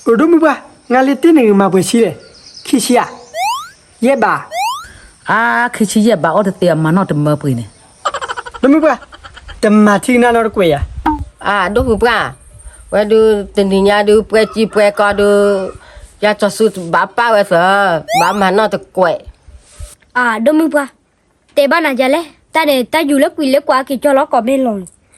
အိၣ်ဒိၣ်မုၢ်ပှၢ်, နလ့တ့ၢ်န့ၣ် မၤပှဲၤဆံလဲၣ်, ခံဆံဧါ, ယဲၢ်ဘး, အါ, ခံဆံယဲၢ်ဘး အိၣ်တသ့အမၤနီၢ်တမၢပှ့ၤန့ၣ်, ဒိၣ်မုၢ်ပှၢ်, တမၤထံကနၣ်နီတကွဲးယၤ, အါ, ဒိၣ်မုၢ်ပှၢ်, ဝဲဒုးတနံၤညါဒုး ပှဲၤကံပှဲၤကီဒုး, ယၤစီၤစုဘၣ်ပာ်ဝဲသၢ, ဘၣ်မၤနီၢ်တကွဲး, အါ, ဒိၣ်မုၢ်ပှၢ်, တဲဘၣ်နၤယၤလဲၣ်, တၢ်န့ၣ် တၢ်ယူၤလၢကွံာ်လၢကွၢ်က့ၤကၠီလီၤကီးမ့ၢ်လီၤန့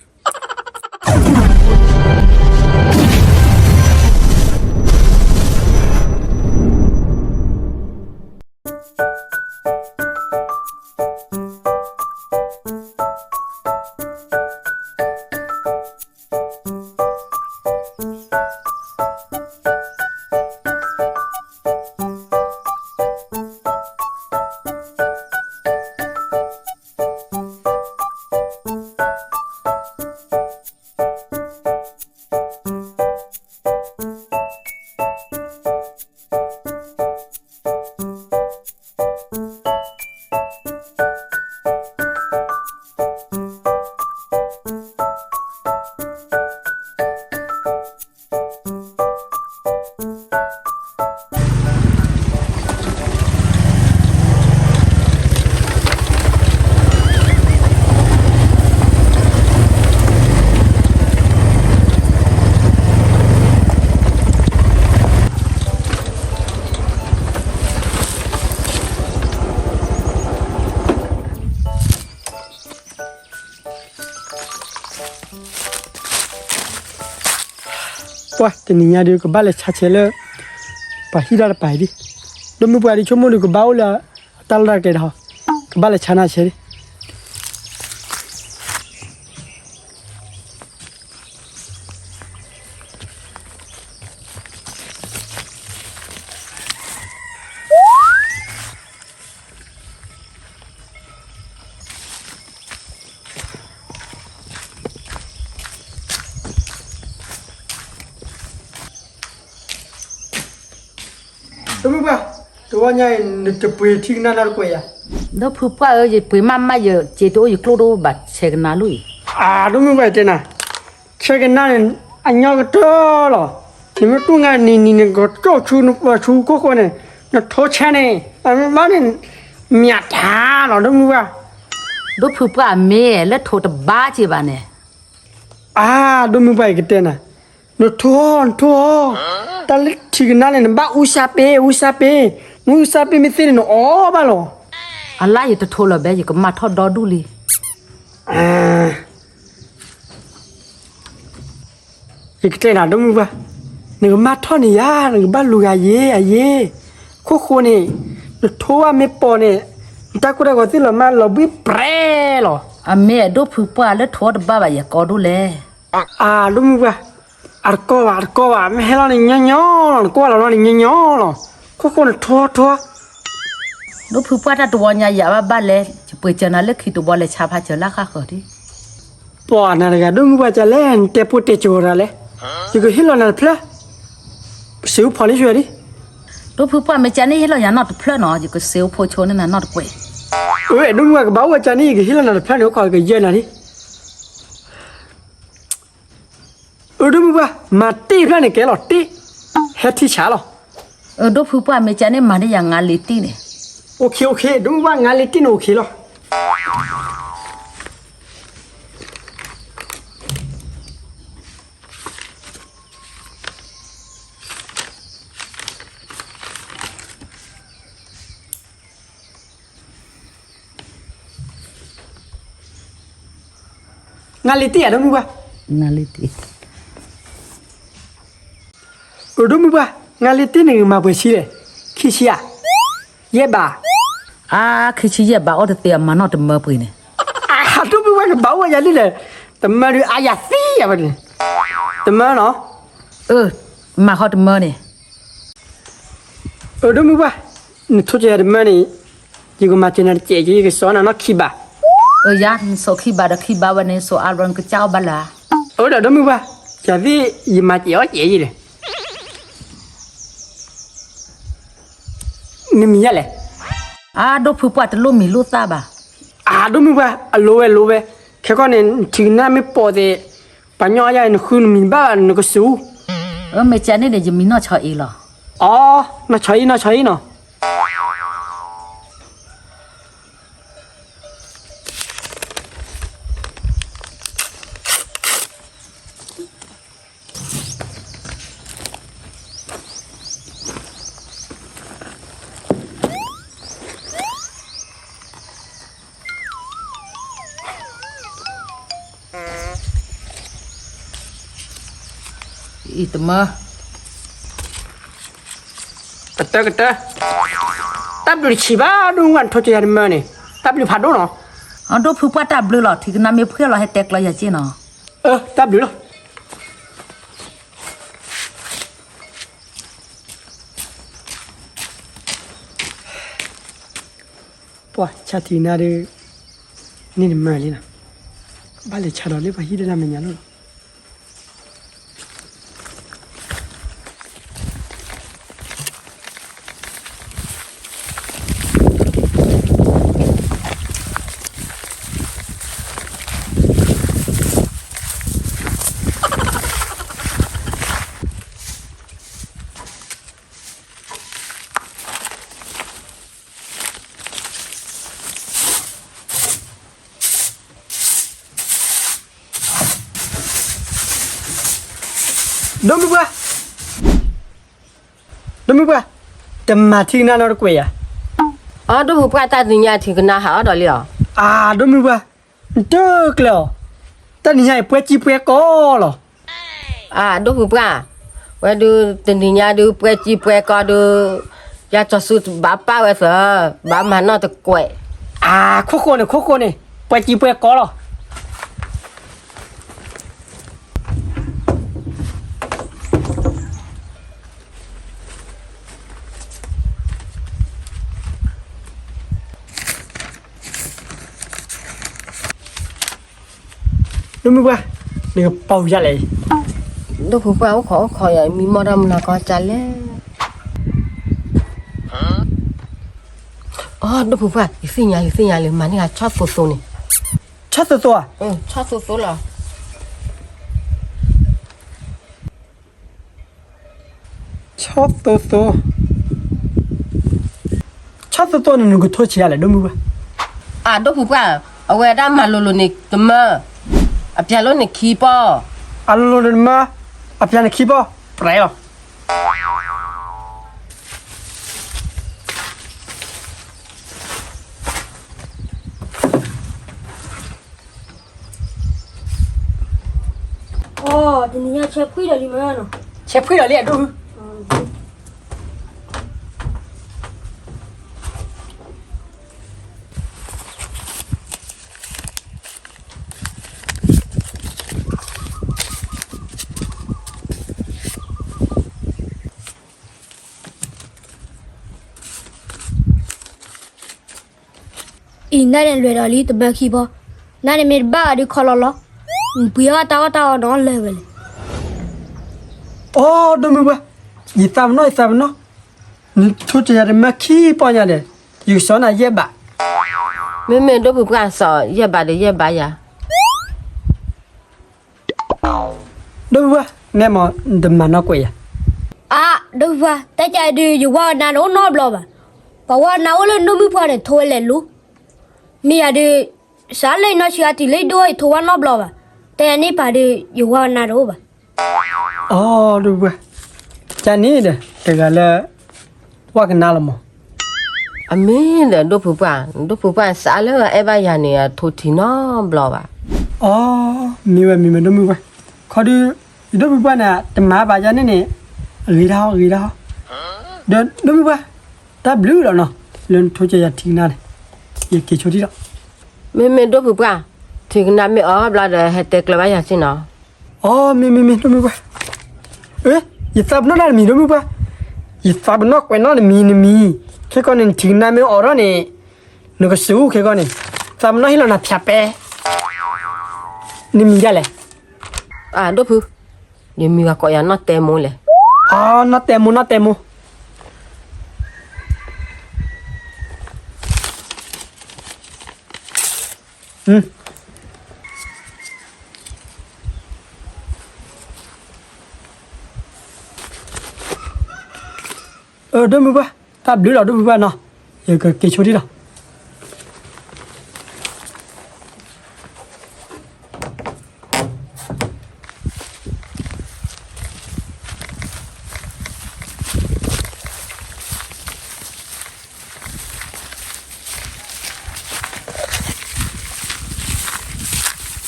ၣ် ပှၢ် တနံၤညါဒီး ကဘၣ်လဲၤဆါဆဲးလၢ ပှၤဟံၣ်တၢ်တပၤအံၤဒ်, ဒိၣ်မုၢ်ပှၢ်ဒ်ဆိကမိၣ်ဒီး ကဘၣ်အိၣ်လၢအတၢ်လီၢ်တၢ်ကျဲတဟီ, ကဘၣ်လဲၤဆါနၤဆဲးဒ် ဒိၣ်မုၢ်ပှၢ်, တဝီညါအံၤ နတပှ့ၤထံကနၣ်နီတကွဲးယၤ, ဒိၣ်ဖုပှၢ်ဧၢ, ယပှ့ၤမးမး ယစ့တအိၣ်ယကျိၣ်တအိၣ်ဘၣ်ဆဲးကနါလီၤအံၤ, အါ, ဒိၣ်မုၢ်ပှၢ် ယတဲနၤ, ဆဲးကနါန့ၣ် အညီကတၢၢ်လီၤ, နမ့ၢ်တူၢ်ငါနံၤနံၤန့ၣ် ကကၠိၣ်ဆူနပှၤဆူခိၣ်ဃိန့ၣ်, နထိဆဲးန့ၣ် အမ့ၢ်ဘၣ်န့ၣ် မၠးတၢ်လီၤ ဒိၣ်မုၢ်ပှၢ်, ဒိၣ်ဖုပှၢ်အမ့ၢ် လၢထိတဘါက့ၤဘၣ်န့ၣ် အါ, ဒိၣ်မုၢ်ပှၢ် ယကတဲနၤ, နထိအီၤ နထိအီၤ, တၢ်လၢထံကနါန့ၣ် နဘၣ်အူစၢ်ပ့ၤ အူစၢ်ပ့ၤ, နအူစၢ်ပ့ၤမ့ၢ်သ့န့ၣ် နအီၣ်ဘၣ်လီၤ, အလါ ယတထိလၢၤဘဲ ယကမၤထီၣ်ဒီဒူၣ်လံ ယကတဲနၤ ဒိၣ်မုၢ်ပှၢ်, နကမၤထီၣ်န့ၣ်ယၤ နကဘၣ်လူၤဂၤယ့ အယ့, ခိၣ်ဃိန့ၣ်, နထိဘၣ်မ့ၢ်ပိာ်န့ၣ်, နတၢ်ကိၢ်တၢ်ဂီၤသ့ၣ်လီၤမၢ်လီၤဘှံးပြဲလီၤ, အမ့ၢ်အဒိၣ်ဖုပှၢ် လၢထိတဘါဘၣ် ယကိးဒိၣ်လဲၣ်, အါ ဒိၣ်မုၢ်ပှၢ်, အတကိးဘၣ် အတကိးဘၣ် မ့ၢ်ဟဲလီၤန့ၣ်ညီညီလီၤ နကွၢ်လီၤလီၤန့ၣ်ညီညီလီၤ, ခိၣ်ဃိန့ၣ်ထိထိ ဒိၣ်ဖုပှၢ် တၢ်တဝီညါယၤဘၣ်ဘၣ်လဲၣ်, ယပှ့ၤစၢၤနၤလၢခံတဝီ လဲၤဆါဖးစၢၤလၢဃၣ်ဃၢၤဒ်, ပှၤနၤတဂၤ ဒိၣ်မုၢ်ပှၢ် ကလဲၣ် နတဲဖိတဲကၠိၤတၢ်လဲၣ်, ယကဟ့ၣ်လီၤနၤတဖျၢၣ်, စ့အိၣ်ဖီန့ၢ်ဆိဒ်, ဒိၣ်ဖုပှၢ် မ့ၢ်ကန့ၣ် ဟ့ၣ်လီၤယၤနီၢ်တဖျၢၣ်နီၤ ယကစ့အိၣ်ဖိဆိန့ၢ်နၤနီၢ်တကွဲး, အၢ ဒိၣ်မုၢ်ပှၢ် ကဘၣ်အိၣ်ဝဲကန့ၣ် ယကဟ့ၣ်လီၤနၤတဖျၢၣ်န့ၣ် အိၣ်ခိးကယဲၢ်နၤဒ် အၢ ဒိၣ်မုၢ်ပှၢ် မၤတ့ၢ်ဖျၢၣ်န့ၣ်ကဲလီၤတ့ၢ်, ဟဲထံဆးလီၤ, အၢ ဒိၣ်ဖုပှၢ် မ့ၢ်ကန့ၣ် မၤဒ်ယၤ ငါလ့တ့ၢ်န့ၣ်, အိၣ်ခ့အိၣ်ခ့ ဒိၣ်မုၢ်ပှၢ် ငါလ့တ့ၢ်န့ၣ်အိၣ်ခ့လီၤ နလ့တ့ၢ်ဧါ ဒိၣ်မုၢ်ပှၢ်, နလ့တ့ၢ်, အၢ ဒိၣ်မုၢ်ပှၢ် နလ့တ့ၢ်န့ၣ် မၤပှဲၤဆံလဲၣ်, ခံဆံဧါ, ယဲၢ်ဘး, အါ ခံဆံယဲၢ်ဘး အိၣ်တသ့အမၤနီၢ်တမၢပှ့ၤန့ၣ်, အၢ ဒိၣ်မုၢ်ပှၢ် ကဘၣ်အိၣ်ဝဲယၤလံလဲၣ်, တမၢဒုးအါယၤသံယၤဘၣ်န့ၣ်, တမၢနီၤ, အၢ မၤဃီတမၢန့ၣ် အၢ ဒိၣ်မုၢ်ပှၢ်, နထိကဲၤတမၢန့ၣ်, ယကမၤစၢၤနၤတစဲးက့ ယကစိာ်နၤနီၢ်ခံဘး, အၢ ယၤ နစိာ်ခံဘးဒီးခံဘးဝဲန့ၣ် စိာ်အါဘျီနကစၢ်အီၣ်ဘၣ်လၢၤ, အၢ ဒီးဒိၣ်မုၢ်ပှၢ်, ယၤသ့ၣ် ယမၤစဲးအီၣ်စဲးယံၤလဲၣ် နမံၤယၤလဲၣ်, အါ ဒိၣ်ဖုပှၢ် တလိၣ်မံၤလိၣ်သၣ်ဘၣ်, အၢ ဒိၣ်မုၢ်ပှၢ် အလိၤဝဲလိၤဝဲ, ခဲကီၢ်န့ၣ် နထံကနၣ်မ့ၢ်ပိာ်သ့ၣ်, ပှၤညီအါယၤ နဃုနမံၤဘၣ် နကစူၤ အမ့ၢ်ကန့ၣ်ဒီး ယမံၤနီၢ်ဆီအံလီၤ. အီ, နီၢ်ဆီအံ နီၢ်ဆီအံနီၤ. အံၤတမၢ, ကတၢၢ်ကတၢၢ်, တၢ်ဘျုးတဆံးဘၣ် ဒိၣ်မုၢ်ပှၢ် နထိၣ်ကယၤတမၢန့ၣ်, တၢ်ဘျုးဖးဒိၣ်နီၤ. အဒိၣ်ဖုပှၢ်တၢ်ဘျုးလီၤ ထံကနါမ့ၢ်ဖှဲလီၤ ဟဲတဲကျၢၤယၤက့နီၤ. အၢ တၢ်ဘျုးလီၤ. ပှၤဆါထံကနါဒီး န့ၢ်တမၢလံနီၤ, ဘၣ်လဲၤဆါဒီးလၢပှၤဟံၣ်တဒၣ်မဲာ်ညါလီၤ. ဒိၣ်မုၢ်ပှၢ်, ဒိၣ်မုၢ်ပှၢ်, တမၤထံကနါနီတကွဲးယၤ. အဒိၣ်ဖုပှၢ် တၢ်တနံၤညါထံကနါဟးအီၣ်ဒီးလံလီၤ. အဒိၣ်မုၢ်ပှၢ်, နတကျၢၤအီၤ, တၢ်နံၤညါအံၤပှဲၤကံပှဲၤကီလီၤ. အဒိၣ်ဖုပှၢ်, ဝဲဒုးတနံၤညါဒုးပှဲၤကံပှဲၤကီဒုး, ယၤစီၤစုဘၣ်ပာ်ဝဲသၢ, ဘၣ်မၤနီတကွဲး. အခိၣ်ဃိန့ၣ် ခိၣ်ဃိန့ၣ် ပှဲၤကံပှဲၤကီလီၤ. ဒိၣ်မုၢ်ပှၢ်, နကပီၤယၤလဲၣ်. ဒိၣ်ဖုပှၢ် အိၣ်ခိးအိၣ်ခိးယၤ မံမီၢ်တၢ်မနၤကီၢ်ကၢ်လဲၣ်. အဒိၣ်ဖုပှၢ်, ယသ့ၣ်ညါလံ သ့ၣ်ညါလံ မၤန့ၢ်ဂၤဆီၣ်သိသိန့ၣ်. ဆီၣ်သိသိဧါ. ဆီၣ်သိသိလီၤ. ဆီၣ်သိသိ, ဆီၣ်သိသိန့ၣ် နကထိဆံးယၤလဲၣ် ဒိၣ်မုၢ်ပှၢ်. အဒိၣ်ဖုပှၢ်, အဝဲဒၣ်မၤလိၤလိၤန့ၣ်တမၢ, အပျးလိၤန့ၣ်ခံပီၢ်. အလိၤလိၤန့ၣ်တမၢ, အပျးန့ၣ်ခံပီၢ်, ပြဲးလီၤ. အီ, တနံၤညါဆဲးဖှံဒီးလံမနီၤ. ဆဲးဖှံဒီးလံ အဒိၣ်ဖု. အံၤ နန့ၣ်လွဲၢ်ဒီးလံတဘၢခံဘီ, နန့ၣ်မ့ၢ်တဘၣ်အီၤဒုးခီလီၤလီၤ, နပှ့ၤအီၣ်တၢ်အီၣ်တၢ်အီနီၤလၢာ်ဝဲလဲၣ်. အီ, ဒိၣ်မုၢ်ပှၢ်, ယသးပနီၣ် ယသးပနီၣ်, နထိတယၤတမၢခံပီၢ်ညါဒီး, ယကစီၤနၤယဲၢ်ဘး. မ့မ့ၢ်ဒိၣ်ဖုပှၢ်စီၤယဲၢ်ဘးဒီးယဲၢ်ဘးယၤ. ဒိၣ်ဖုပှၢ်, နဲမ့ၢ်နတမၤနီၣ်ကွဲးယၤ. အါ, ဒိၣ်ဖုပှၢ်, တၢ်ကဲဒုး ယဝၤနၤတအိၣ်နီတဘျီဘၣ်. ပှၤဝၤနၤအိၣ်လၢဒိၣ်မုၢ်ပှၢ်န့ၣ် ထိဝဲလဲၤလိၤ. မ့ၢ်ယၤဒုး, စးလၢယနီၢ်ဆံးအတံၤလၢယဒိၣ်အံၤ ထိဝဲနီတဘျီဘၣ်. တၢ်ယၤန့ၣ်ပာ်ဒုး ယဝၤနၤတအိၣ်ဘၣ်. အီ, ဒိၣ်ဖုပှၢ်, ကန့ၣ်ဒီး တဂၤလၢ ဝၤကနါလီၤမး. အမ့ၢ်ဒီးဒိၣ်ဖုပှၢ်, ဒိၣ်ဖုပှၢ်စးလၢအဲၣ်ဘၣ်ယၤန့ၣ် ထိထံၣ်နီတဘျီဘၣ်. အီ, မ့ၢ်ဝဲမ့ၢ်မ့ၢ်ဒိၣ်မုၢ်ပှၢ်, ခီဒုး, ယဒိၣ်ဖုပှၢ်န့ၣ် တမၤဘၣ်ယၤန့ၣ်န့ၣ်, ဂ့ၤတၢ်ဟီ ဂ့ၤတၢ်ဟီ, ဒီးဒိၣ်ဖုပှၢ်, တၢ်ဘျုးလီၤနီၤ, လၢနထိကဲယၤထံကနါန့ၣ်, ယက့ၤဆိထံလီၤ. မ့မ့ၢ်ဒိၣ်ဖုပှၢ်, ထံကနါမ့ၢ်အီၣ်ဘျီဒီး ဟဲတဲကျၢၤဘၣ်ယၤစ့ၢ်နီၤ. အီ, မ့မ့ၢ်မ့ၢ်ဒိၣ်မုၢ်ပှၢ်, အၢ, ယသးပနီၣ်နၤနမံၤဒိၣ်မုၢ်ပှၢ်, ယသးပနီၣ်ကွဲးနီၣ်နမံၤနမံၤ, ခဲကီန့ၣ် နထံကနါမ့ၢ်အီၣ်ထီၣ်န့ၣ်, နကစူခဲကီန့ၣ်, သးပနီၣ်ဟ့ၣ်လီၤနၤဖၠးပဲ, နမံၤဒ်လဲၣ်. အၣ် ဒိၣ်ဖု, ယမံၤဂၤကိးယၤနီၢ်တဲမိလဲၣ်. အၣ် နီၢ်တဲမိ နီၢ်တဲမိ. အၢ ဒိၣ်မုၢ်ပှၢ်, တၢ်ဘျုးလီၤ ဒိၣ်မုၢ်ပှၢ်နီၤ, ယကက့ၤဆိဒံးလီၤ.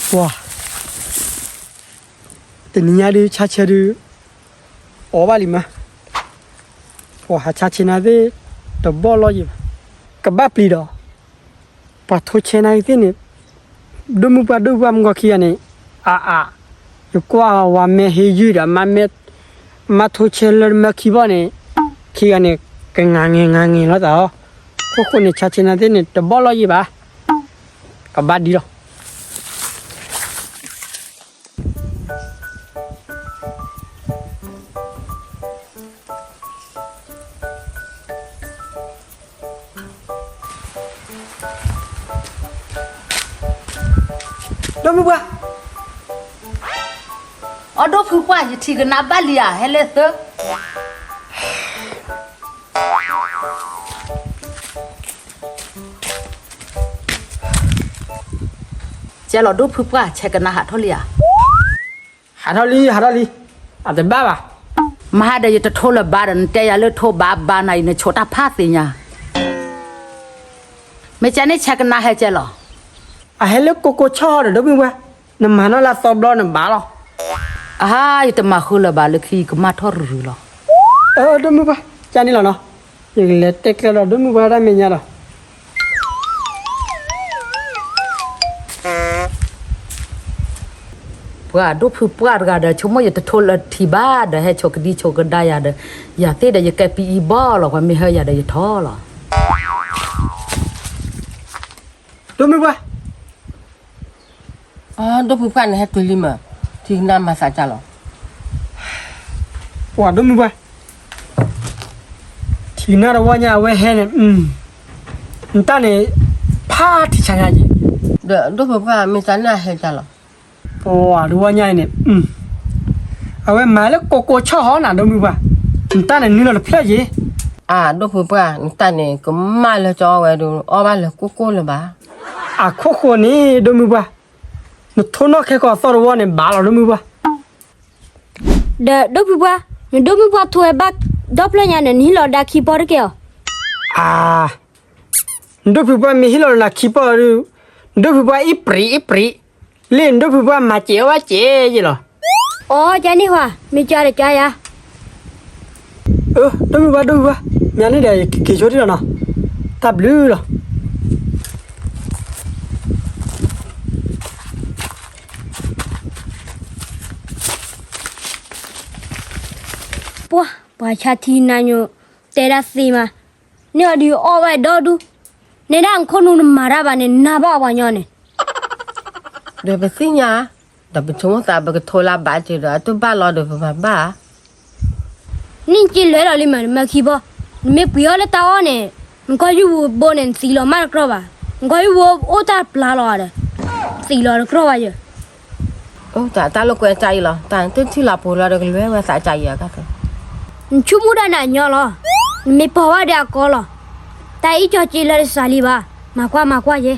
ပှၤ တနံၤညါဒုး ဆါဆဲဒုး အီၣ်ဘၣ်လံမး, ပှၤဟးဆါဆဲနၤသ့ၣ် တဘီၣ်လီၢ်ယံၤဘၣ်, ကဘၣ်ပျံၤဒီး ပှၤထိဆဲနၤသ့ၣ်န့ၣ်, ဒိၣ်မုၢ်ပှၢ် ဒိၣ်မုၢ်ပှၢ် မုၢ်ဂီၤခံဂၤန့ၣ်, အါအါ, ယကွၢ်ဝၤမဲာ်ဟ့ယုၢ်ဒီး မ့ၢ် မ့ၢ်ထိဆဲလၢတမၢခံဘီၣ်န့ၣ်, ခံဂၤန့ၣ် ကငါငဲၤငါငဲၤလိာ်သးအီၤ, ခိၣ်ဃိန့ၣ် ဆါဆဲနၤသ့ၣ်န့ၣ် တဘီၣ်လီၢ်ယံၤဘၣ်, ကဘၣ်ဒံးလီၤ. ဒိၣ်မုၢ်ပှၢ်, အီ ဒိၣ်ဖုပှၢ် ယထံၣ်ကနၣ်ဘၣ်လံဧါ, ဟဲလၢသၢ ကဲလီၤ ဒိၣ်ဖုပှၢ် ဆဲးကနၣ်ဟးထီၣ်လံဧါ. ဟးထီၣ်လံ ဟးထီၣ်လံ, အတဘၣ်ဘၣ်. မဟါဒီးယတထိလၢၤဘၣ်ဒီး နတဲယၤလၢထိဘၣ်ဘၣ်နၤအံၤ နဆိးတၢ်ဖးသ့ၣ်ညါ. မ့ၢ်ကဲန့ၣ် ဆဲးကနၣ်ဟဲကဲလီၤ. အဟဲလၢကိကိဆီၣ်ဒီး ဒိၣ်မုၢ်ပှၢ်, နမၤနီၢ်လၢသီဘျီနဘၣ်လီၤ. အဟါ, ယတမၤဃုလၢၤဘၣ်လၢခံ ယကမၣ်ထီၣ်ရုရုလီၤ. အၢ ဒိၣ်မုၢ်ပှၢ်, ကန့ၣ်လီၤနီၤ, ယကလဲၤတဲကျဲဒီးဒိၣ်မုၢ်ပှၢ်တၢ်မဲာ်ညါဒီး ပှၤဒိၣ်ဖုပှၢ်တဂၤဒီး ဆိကမိၣ်ယတထိလၢၤထံၣ်ဘၣ်ဒီး ဟဲဆိးကဒံဆိးကဒါယၤဒီး ယၤသ့ၣ်ဒီး ယကဲပံအံၤဘီလီၤ, ပှၤမ့ၢ်ဟၢယၤဒီးယထီလီၤ. ဒိၣ်မုၢ်ပှၢ်, ဒိၣ်ဖုပှၢ်န့ၣ် ဟဲတုၤလံမး, ထံၣ်ကနၣ်မၤသးကၢ်လီၤ. ပှၤဒိၣ်မုၢ်ပှၢ်, ထံၣ်ကနၣ်တဝီညါအဝဲဟဲန့ၣ်, နတၢ်န့ၣ် ဖးထံဆါညါက့ၤ. ဒီးဒိၣ်ဖုပှၢ် မ့ၢ်တၢ်န့ၣ်အဟဲကၢ်လီၤ. ပှၤတဝီညါအံၤန့ၣ်, အဝဲမၤလၢကိကိဆီၣ်ဟီနၤ ဒိၣ်မုၢ်ပှၢ်, နတၢ်န့ၣ်နုာ်လီၤတဖျၢၣ်က့ၤ. အၢ ဒိၣ်ဖုပှၢ် နတၢ်န့ၣ် ကမၣ်လၢကၠီဝဲဒီး အီၣ်ဘၣ်လၢကိကိလၢၤဘၣ်. အခိၣ်ဃိန့ၣ် ဒိၣ်မုၢ်ပှၢ်, နထိနီၣ်ခဲကီးအသီတဝီန့ၣ် ဘၣ်လီၤ ဒိၣ်မုၢ်ပှၢ်. ဒီးဒိၣ်ဖုပှၢ်, နဒိၣ်မုၢ်ပှၢ်ထိဝဲဘၣ်ဒီဖျၢၣ်ညါန့ၣ် နဟ့ၣ်လီၤဒါခံပီၢ်တက့ၢ်အီၤ. အၢ, နဒိၣ်ဖုပှၢ်မ့ၢ်ဟ့ၣ်လီၤနၤခံပီၢ်ဒီး, နဒိၣ်ဖုပှၢ်အံၣ်ပြံးအံၣ်ပြံး, လၢနဒိၣ်ဖုပှၢ်မၤစဲးအီၣ်ဘၣ်စဲးယဲလီၤ. အီ ကန့ၣ်ဟါ, မ့ၢ်ကဒီးကယၤ. အၢ ဒိၣ်မုၢ်ပှၢ် ဒိၣ်မုၢ်ပှၢ်, မ့ၢ်န့ၣ်ဒီး ယက့ၤဆိဒံးလီၤနီၤ, တၢ်ဘျုးလီၤ. ပှၤ ပှၤဆါထံနါညိ တဲဒၣ်သ့မး, န့ၢ်အီၤဒုးအီၣ်ဝဲဒီဒူၣ်, နဲဒၣ်နခိၣ်နူာ်နမၤတၢ်ဘၣ်န့ၣ် နၤဘၣ်ပှၤညီန့ၣ်. ဒီးပသ့ၣ်ညါ, ဒီးပဆိကမိၣ်သး ပကထိလၢဘၣ်က့ၤဒီး အတဘၣ်လီၤဒီးပမၤဘၣ်ဧါ. နံၣ်က့လဲၤလီၤလံမး နမၢခံဘီ, နမ့ၢ်ပှ့ၤအီၣ်လၢတၢ်အီၣ်န့ၣ်, နကီၢ်ယူၢ်ဝူဘိန့ၣ် နသံလီၤမးတကြၢးဘၣ်, နကီၢ်ယူၢ်ဝူအိၣ်တၢ်ပျါလီၤဒီး, သံလီၤတကြၢးဘၣ်ယဲ. တၢ်လၢကွဲးတၢ်အံၤလီၤ, တၢ်နတထံၣ်လီၤပှိၤလီၤဒီးကလဲၤဝဲသးကၢ်အံၤအကါသၢ. နဆိကမိၣ်ဒၣ်နၤညီလီၤ, နမ့ၢ်ပီၢ်ဝဲဒီးအကီလီၤ, တၢ်အံၤကၠီက့လၢတစးလံဘၣ်, မၤကွၢ်မၤကွၢ်ယဲ.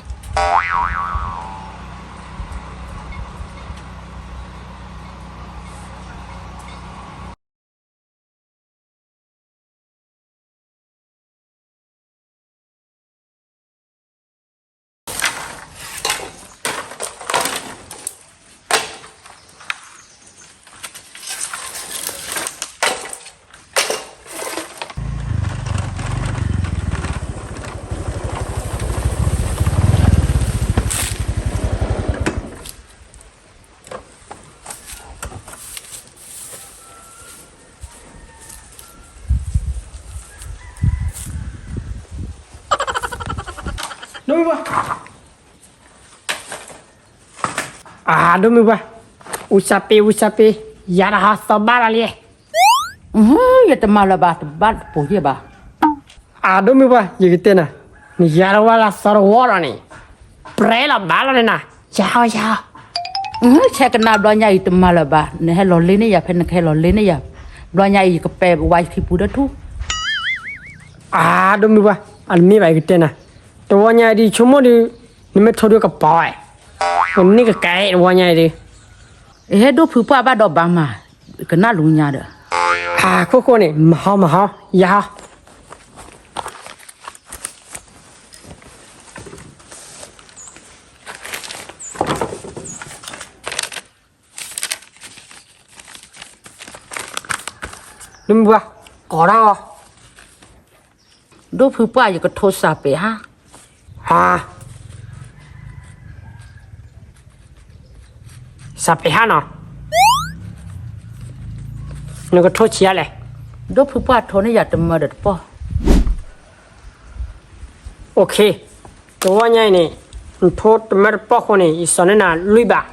ဒိၣ်မုၢ်ပှၢ်, အၢ ဒိၣ်မုၢ်ပှၢ်, အူစၢ်ပ့ အူစၢ်ပ့, ယၤတဟးသီဘၣ်လီၤလံ. ယတမၤလၢၤဘၣ်, တဘၣ်တပိာ်ယဲၢ်ဘၣ်. အၢ ဒိၣ်မုၢ်ပှၢ်, ယကတဲနၤ, နယၤတဝါလၢသီတဝီလီၤန့ၣ်, ပြဲလီၤဘၣ်လီၤန့ၣ်နၤ, ယၤအီၤ ယၤအီၤ. ဆဲးကနၣ်ဘျီညါအံၤတမၤလၢၤဘၣ်, နဟဲလီၤလ့န့ၢ်ယၤ ဖဲနကဟဲလီၤလ့န့ၢ်ယၤ, ဘျီညါအံၤယကပဲာ်ဝါယခံပူၤဒီးထူ. အၢ ဒိၣ်မုၢ်ပှၢ်, အတမ့ၢ်ဘၣ် ယကတဲနၤ, တဝီညါအံၤဒုး ဆိကမိၣ်ဒုး နမ့ၢ်ထိဒုးကပီၤဝဲ, ပန့ၢ်ကကဲတဝီညါအံၤဒုး. ယဟဲဒိၣ်ဖုပှၢ်ဘၣ်ဒီးဘၣ်မၤ, ကနၣ်လူညါဒီး. အၢ ခိၣ်ဃိန့ၣ် မၤဟီမၤဟီ, ယဟီ ဒိၣ်မုၢ်ပှၢ်, ကိးတၢ်အီၤ. ဒိၣ်ဖုပှၢ် ယကထိစးပ့းဟါ. ဟါ, စးပ့းဟါနီၤ, နကထိဆံးအါလဲၣ်. ဒိၣ်ဖုပှၢ် ထိန့ၢ်ယၤတမၢဒီးတပီၢ်. အိၣ်ခ့, တဝီညါအံၤန့ၣ် နထိတမၢတပီၢ်ဃိန့ၣ် ယစိာ်န့ၢ်နၤလွံၢ်ဘး.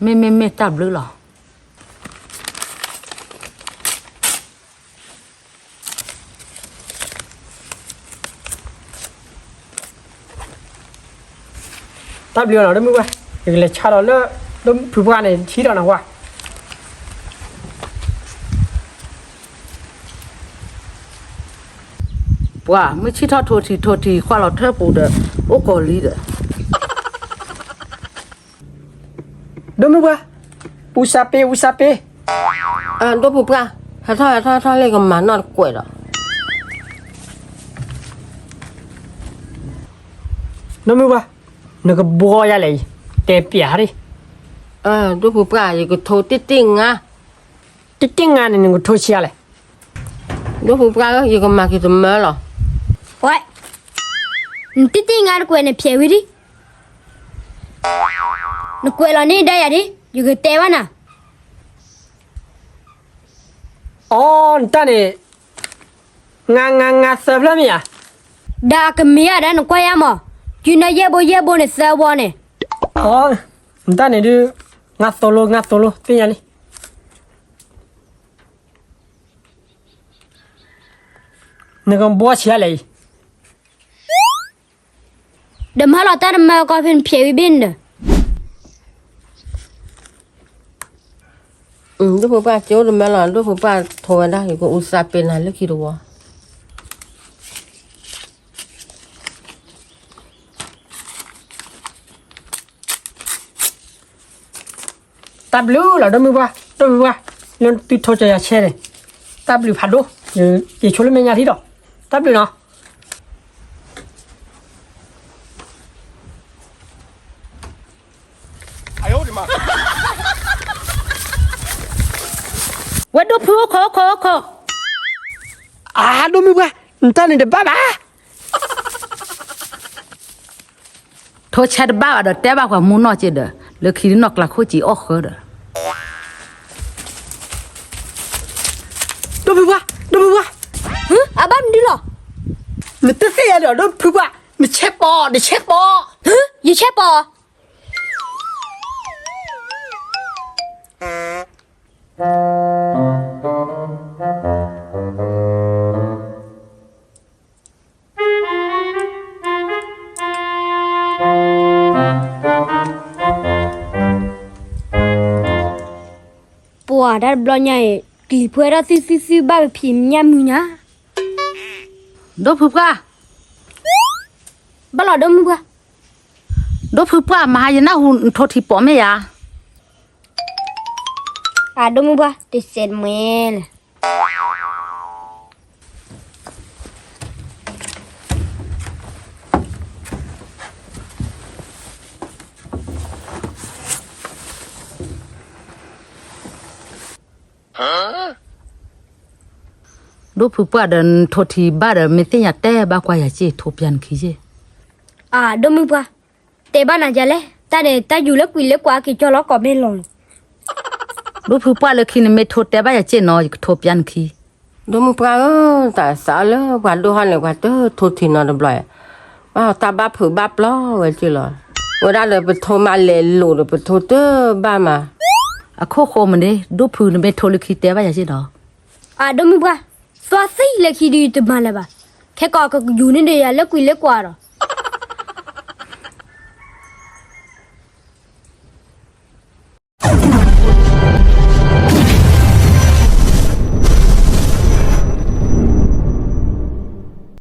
မ့ၢ်မ့ၢ်မ့ၢ် တၢ်ဘျုးလီၤ. တၢ်ဘျုးလီၤ ဒိၣ်မုၢ်ပှၢ်, ယကလဲၤဆါဒီးလၢ ဒိၣ်ဖုပှၢ်န့ၣ် ထံၣ်ဒီးနၤဝဲ. ပှၤမုၢ်ဆ့ၣ်ထီၣ်ထိထံထိထံ ကွၢ်လီၤထၢၣ်ပူၤဒီး အိၣ်ကီၤလံဒီး. ဒိၣ်မုၢ်ပှၢ်, ဝံစးပ့း ဝံစးပ့း. ဒိၣ်ဖုပှၢ်, ဟဲထီၣ်ဟဲထီၣ်ဟဲထီၣ်လၢကမၤနီၣ်တကွဲးဒီး. ဒိၣ်မုၢ်ပှၢ်, နကဘှီယၤလဲၣ်အံၤ, တဲပျးဟါဒံး. ဒိၣ်ဖုပှၢ်, ယကထိတ့ၢ်တ့ၢ်ငါ. တ့ၢ်တ့ၢ်ငါန့ၣ် နကထိဆံးအါလဲၣ်. ဒိၣ်ဖုပှၢ်ဧၢ, ယကမၤက့ၤတမၢလီၤ. ဝဲ, နတ့ၢ်တ့ၢ်ငါတကွဲးန့ၣ် ဖျဲးဝံၤဒံး. နကွဲးလီၤန့ၢ်ဒါယၤဒံး, ယကတဲဘၣ်နၤ. အိ, နတၢ်န့ၣ် ငါငါငါသၢဖျၢၣ်မ့ၢ်ဧါ. ဒီးအကမ့ၢ်ဧါဒီး နကွၢ်ယါမး, ယုၢ်နၢယဲၢ်ဘိယဲၢ်ဘိန့ၣ်သၢဝီန့ၣ်. အိ, နတၢ်န့ၣ်ဒုး ငါသိလိ ငါသိလိ သ့ၣ်ညါလံ. နကဘှီဆံးအါလဲၣ်အံၤ. ဒီးမၤလီၤတၢ်တမၢကီၢ်ဖဲ နဖျဲးဝံၤဘ့ၣ်န့ၣ်ဒီး. ဒိၣ်ဖုပှၢ် ကၠိတမၢလီၤ, ဒိၣ်ဖုပှၢ်ထိဝဲဒၣ် ယကအူသးပ့းနၤလၢခံတဝီ. တၢ်ဘျုးလီၤ ဒိၣ်မုၢ်ပှၢ်, ဒိၣ်မုၢ်ပှၢ်, လၢသုထိကီယၤဆဲန့ၣ်, တၢ်ဘျုးဖးဒိၣ်, ယဆိလၢမဲာ်ညါထံဒီး, တၢ်ဘျုးနီၤ. ဝဲဒိၣ်ဖုအိၣ်ခိး အိၣ်ခိး အိၣ်ခိး. အၢ ဒိၣ်မုၢ်ပှၢ်, နတၢ်န့ၣ်တဘၣ်ဘၣ်. ထိဆဲတဘၣ်ဘၣ်ဒီး တဲဘၣ်ပှၤမူနီၢ်က့ဒီး, လၢခံနီၢ်ကျါခိၣ်က့အီၣ်ဃၢဒီး. ဒိၣ်ဖုပှၢ်, ဒိၣ်ဖုပှၢ်. အဘၣ်မနုၤလီၤ. နတသ့ၣ်ညါဒီး ဒိၣ်ဖုပှၢ်, နဆဲးပီၤ, နဆဲးပီၤ. ယဆဲးပီၤ. ပှၤတၢ်တဘျီညါအံၤ ကလံၤဖိဟဲထီၣ်သုသုသု ဘၣ်ပဖံးမုၢ်ညါမုၢ်ညါ. ဒိၣ်ဖုပှၢ်, ဘၣ်လီၤဒိၣ်မုၢ်ပှၢ်. ဒိၣ်ဖုပှၢ် မဟါယနၢ်ဟူနထိထံပိာ်မ့ၢ်ဧါ. အၢ ဒိၣ်မုၢ်ပှၢ် တစဲးတမှဲလဲၣ်. ဒိၣ်ဖုပှၢ်ဒီး နထိထံဘၣ်ဒီး မ့ၢ်သ့ၣ်ညါတဲဘၣ်ကွၢ်ယၤက့ၢ် ထိပၠးနခံက့ၢ်. အၢ ဒိၣ်မုၢ်ပှၢ်, တဲဘၣ်နၤဒ်လဲၣ်, တၢ်န့ၣ် တၢ်ယူၤလၢကွံာ်လၢကွၢ်က့ၤကၠီလီၤကိးမ့ၢ်လီၤ. ဒိၣ်ဖုပှၢ်လၢခံန့ၣ် မ့ၢ်ထိတဲဘၣ်ယၤက့ၢ်နီၤ ယကထိပၠးနခံ. ဒိၣ်မုၢ်ပှၢ်ဧၢ, တၢ်သးလၢပှၤဒိၣ်ဟီၣ်န့ၣ် ပှၤတထိထံနီတဘျီ, ဘၣ်တၢ်ဘၣ်ဖုးဘၣ်ပျီဝဲက့ၢ်လီၤ. ဝဲဒၣ်ဒီးပထိမးလဲၤလိာ်ဒီးပထိတဘၣ်မး. အခိၣ်ဃိမ့ၢ်န့ၣ် ဒိၣ်ဖုနမ့ၢ်ထိလၢခံတဲဘၣ်ယၤက့ၢ်နီၤ. အၢ ဒိၣ်မုၢ်ပှၢ်, သွၣ်သံလၢခံဒုးတမၤလၢၤဘၣ်, ခဲကိးကယူၤန့ၢ်ဒီးယၤလၢကွံာ်လၢကွၢ်ဒီး.